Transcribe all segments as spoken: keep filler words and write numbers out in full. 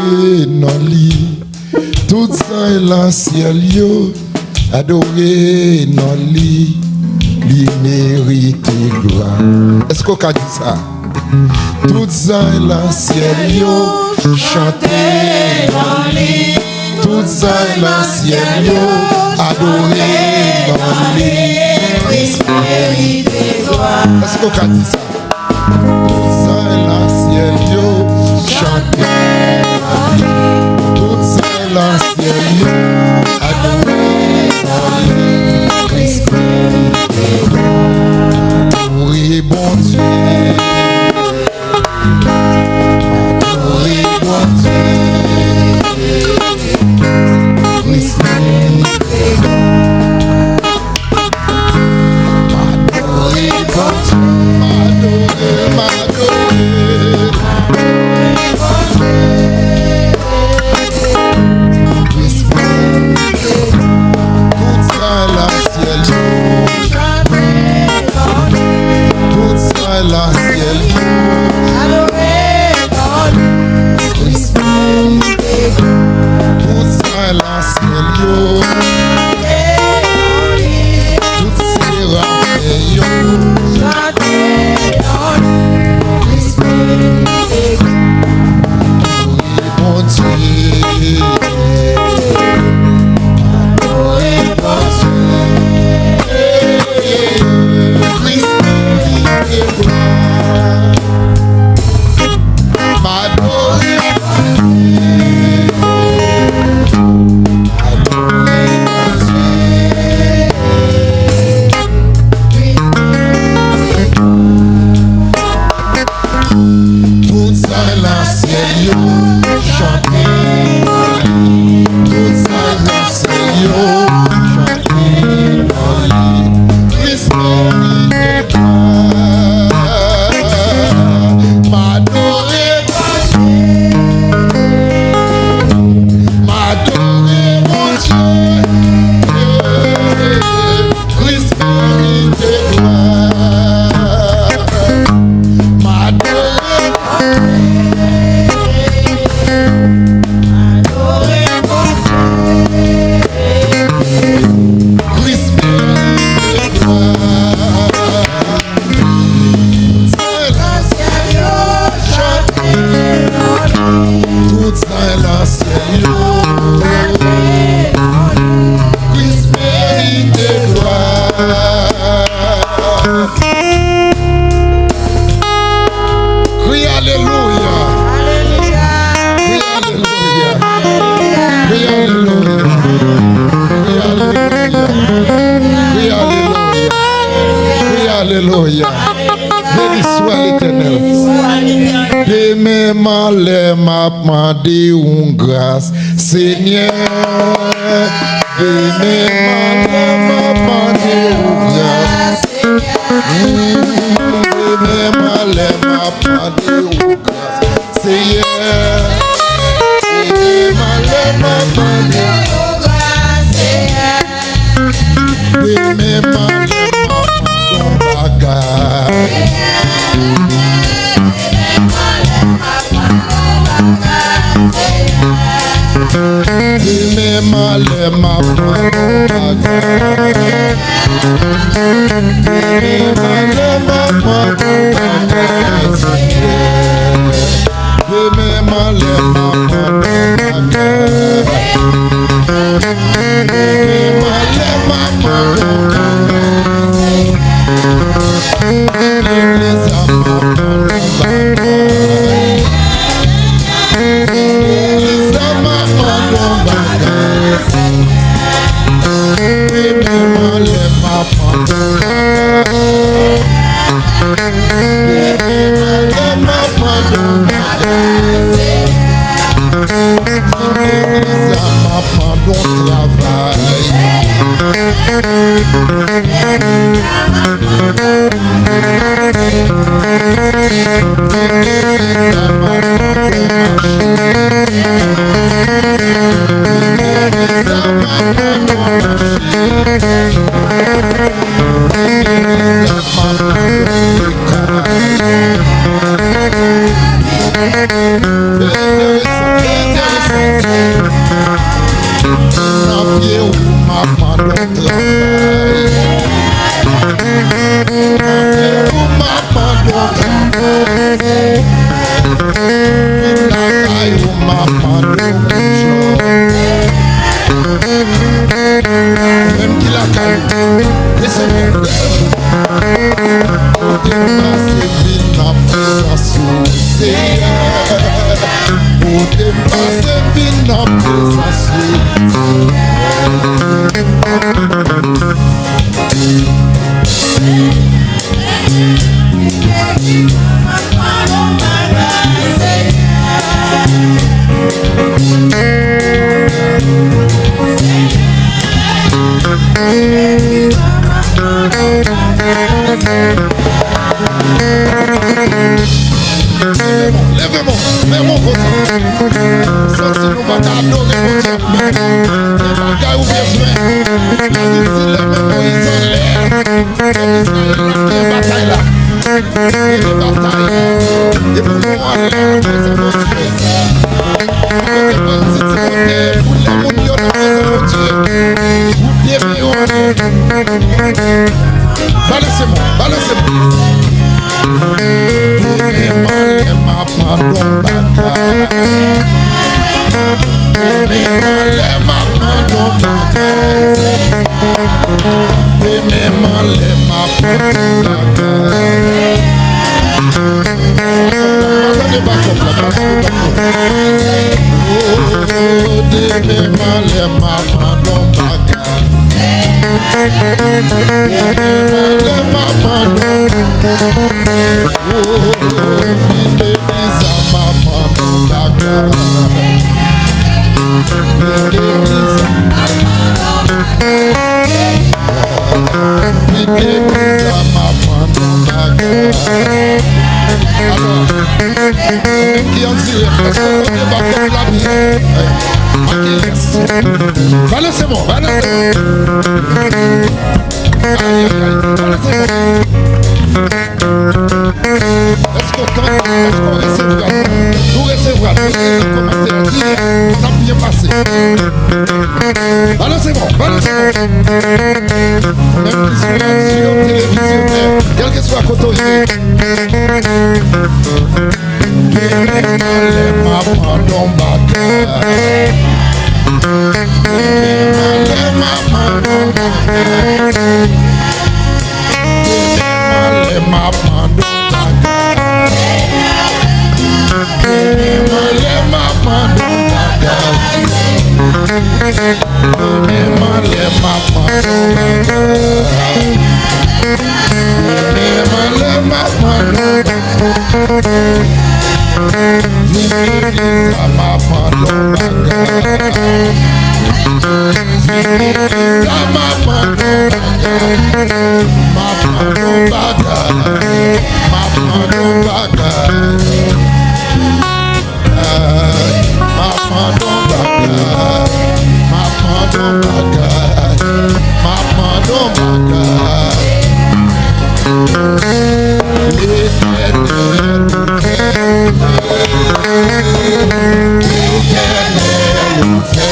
Non li, tout zanj lan syèl yo adore non li, li merite glwa. Èske w ka di sa? Tout zanj lan syèl yo chante non li, tout zanj lan syèl yo adore non li, Kris merite glwa. Èske w ka di sa? Tout zanj lan syèl yo chante non li. Tout zanj lan syèl yo adore non li. Kris merite glwa. Adore Bondye. Adore Bondye. Kris merite glwa. M adore Bondye, m adore, m adore. Kris merite glwa. Tout zanj lan syèl yo. Tout zanj lan syèl yo. Kris merite glwa. Tout zanj lan syèl yo. Tout serafen yo. Kris merite glwa. Adore Bondye. Adore Bondye. Kris merite glwa. M adore Bondye. Adore Bondye. Tout zanj lan syèl yo chante. Tout zanj lan syèl yo chante. Kris merite glwa. M adore Bondye. M adore Bondye. Kris merite glwa. M adore Bondye. Adore Bondye. Kris merite glwa. Tout zanj lan syèl yo chante. Tout zanj lan syèl yo. Kris merite glwa. Kri alelouya. Kri alelouya. Kri alelouya. Kri alelouya. Kri alelouya. Kri alelouya. Beni swa Letènèl. Demen m anlè m ap mande w gras, Senyè. Demen m anlè m ap mande w gras. Demen m anlè m ap mande w gras, Senyè. Demen m anlè m ap mande w gras, Senyè. Demen m anlè m ap mande w bagay. Demen m anlè m ap mande w bagay. Demen m anlè m ap mande w bagay, Senyè. Demen m anlè m ap mande w bagay. Demen m anlè m ap mande w bagay. Legliz la m ap mande w bagay. Legliz la m ap mande w bagay. Demen m anlè m ap mande w bagay. Demen m anlè m ap mande w bagay. Legliz la m ap mande w travay. Menm ki lakay ou. Lese mwen, lese mwen. Ou te pase vin nan prezans ou, Seyè. Ou te pase vin nan prezans ou. Leve men w, leve men w, fè men w konsa. Santi nou pa ka adore Bondye ap mete. Gen bagay ou bezwen. Bib la di lè men Moyiz anlè, pèp Izrayèl la gen batay la. Gen batay. Depi w anlè nan prezans Bondye, kote bandi ti kote pou lè moun yo nan prezans Bondye, ou demen yo anlè. Balanse men w, balanse men w. Demen m anlè m ap mande w bagay. Demen m anlè m ap mande w bagay. Demen m anlè m ap mande w bagay. Pa tande pa kòb la, pa tande pa kòb. Oh, demen m anlè m ap mande w bagay. Lè m ap mande w. Oh, vin legliz la, m ap mande w bagay. Vin legliz la. Vin legliz la, m ap mande w bagay. Alò, ou menm ki an dirèk, èske w konn debak kòb la byen? Ey, makiye. Balanse men w, balanse men w. Ay, ay, ay, balanse men w. Èske w tande? Èske w resevwa l? Si w resevwa l, mete l nan kòmantè a dirèk. N ap byen pase. Balanse men w, balanse men w. Menm ki sou radyo, televizyonè, kèlkeswa kote w ye. Demen m anlè m ap mande w bagay. Demen m anlè m ap mande w bagay. Demen m anlè m ap mande w bagay. Demen m anlè m ap mande w bagay. Demen m anlè m ap mande w bagay. Demen m anlè m ap mande w bagay. Vin legliz la, m ap mande w bagay. Vin legliz la, m ap mande w bagay. M ap mande w bagay. M ap mande w bagay. M ap mande w bagay. M ap mande w bagay. M ap mande w bagay. Letènèl, ouvè mwen. Letènèl, ouvè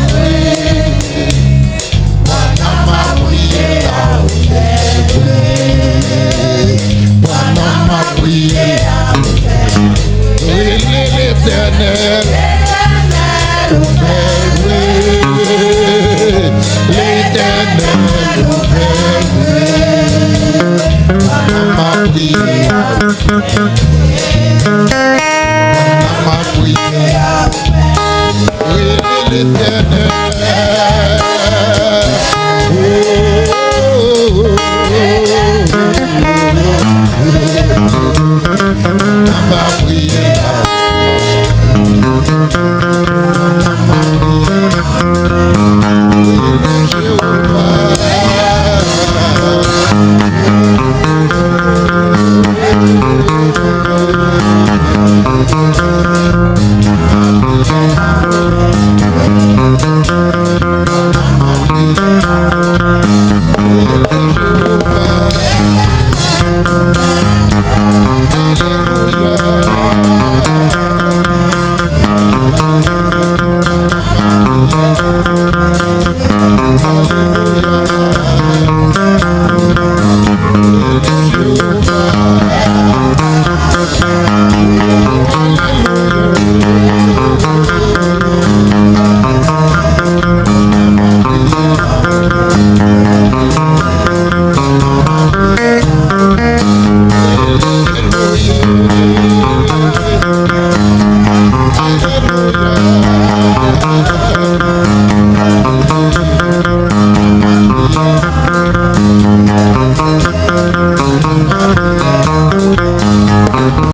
mwen. Pandan m ap priye la, ouvè mwen. Pandan m ap priye la, ouvè mwen. Rele Letènèl. Letènèl, ouvè mwen. Letènèl, ouvè mwen. Pandan m ap priye la, ouvè mwen. Pandan m ap priye la, ouvè mwen. Rele Letènèl. Anba priyè la. Anba priyè la. Rele Jewova.